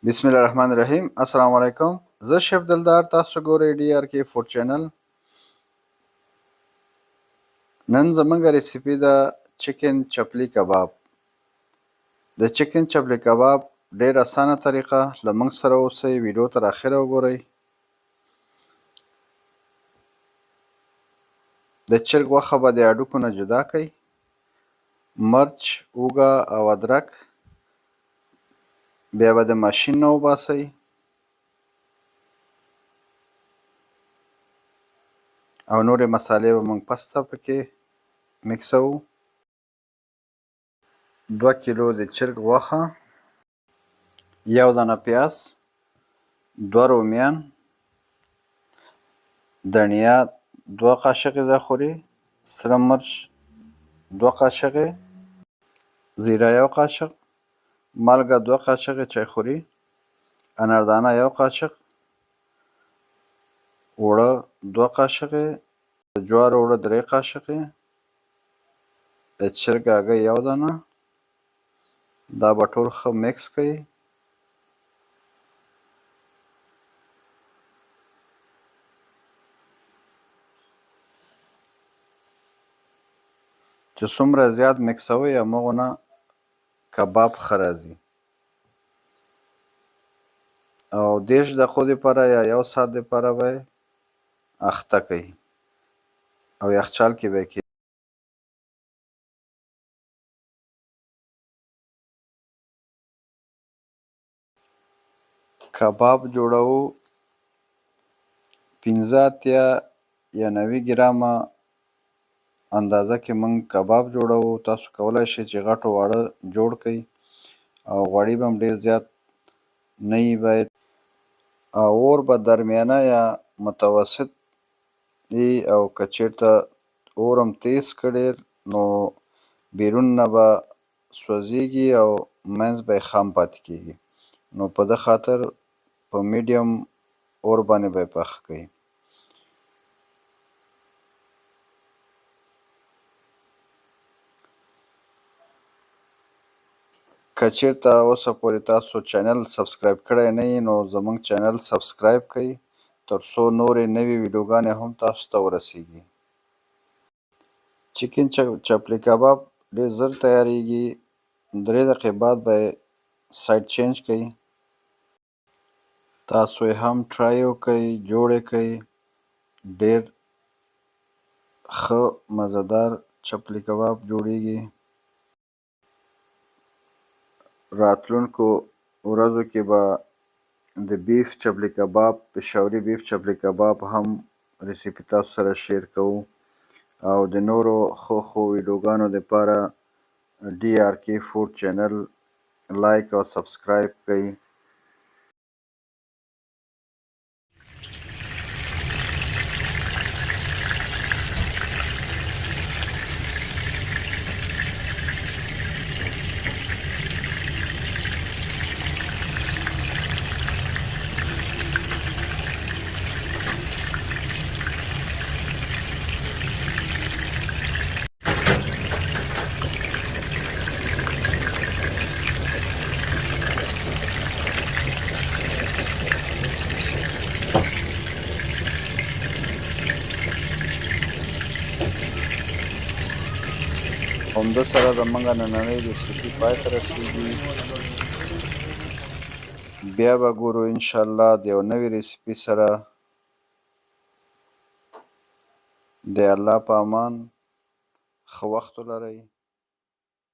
بسم الله الرحمن الرحیم. السلام علیکم، زه شیف دلدار، تاسو ګورئ ډي آر کې فوډ چینل. نن زمونږ ریسیپي ده چکن چپلی کباب. د چکن چپلی کباب ډیر اسانه طریقه، له موږ سره اوسئ، ویډیو تر اخره وګورئ. د چرګ غوښه به د هډوکو نه جدا کړئ، مرچ، اوږه او ادرک بیا به د ماشین نه وباسئ. او نورې مسالې به موږ پسته پکې مکسوو. 2 کیلو د چرګ غوښه، 1 دانه پیاز، 2 رومیان، دڼیا 2 قاشقې ذخوري، سره مرچ 2 قاشقې، زیره 1 قاشق، مالګه 2 قاشقې چایخوري، اناردانه 1 قاشق، اوړه 2 قاشقې، د جوارو اوړه 3 قاشقې، د چرګ هګۍ 1 دانه. دا به ټول ښه مکس کړئ. چې څومره زیات مکسوئ هماغونه کباب ښه راځي. او 30 دقیقو دپاره یا 1 ساعت دپاره به یې اخته کړئ او یخچال کې به یې کباب جوړوو. 85 یا 90 ګرامه اندازه کې موږ کباب جوړوو. تاسو کولی شئ چې غټو واړه جوړ کړئ او غوړي به هم ډېر زیات نه وي باید. او اور به درمیانه یا متوسط وي، او که چېرته اور هم تیز کړي نو بیرون نه به سوځېږي او منځ به یې خام پاتې کېږي. نو په ده خاطر په میډیم اور باندې به یې پاخه کړئ. که چېرته اوسه پورې تاسو چینل سبسکرایب کړی نه یي نو زموږ چینل سبسکرایب کړئ تر څو نورې نوې ویډیوګانې هم تاسو ته ورسیږي. چکن چپلی کباب ډېر زر تیاریږي. 3 دقیقې بعد به یې سایډ چینج کړئ. تاسو یې هم ټرای وکړئ، جوړ یې کړئ. ډېر ښه مزهدار چپلی کباب جوړیږي. راتلونکو ورځو کې به د بیف چپلی کباب، پېښوري بیف چپلی کباب هم ریسیپي تاسو سره شیر کوو. او د نورو ښو ښو ویډیوګانو دپاره ډي آر کې فوډ چینل لایک او سبسکرایب کړئ. همده سره زمونږ نننۍ ریسیپي پای ته رسیږي. بیا به ګورو انشاءالله د یو نوې ریسیپي سره. د الله په امان، ښه وخت ولرئ.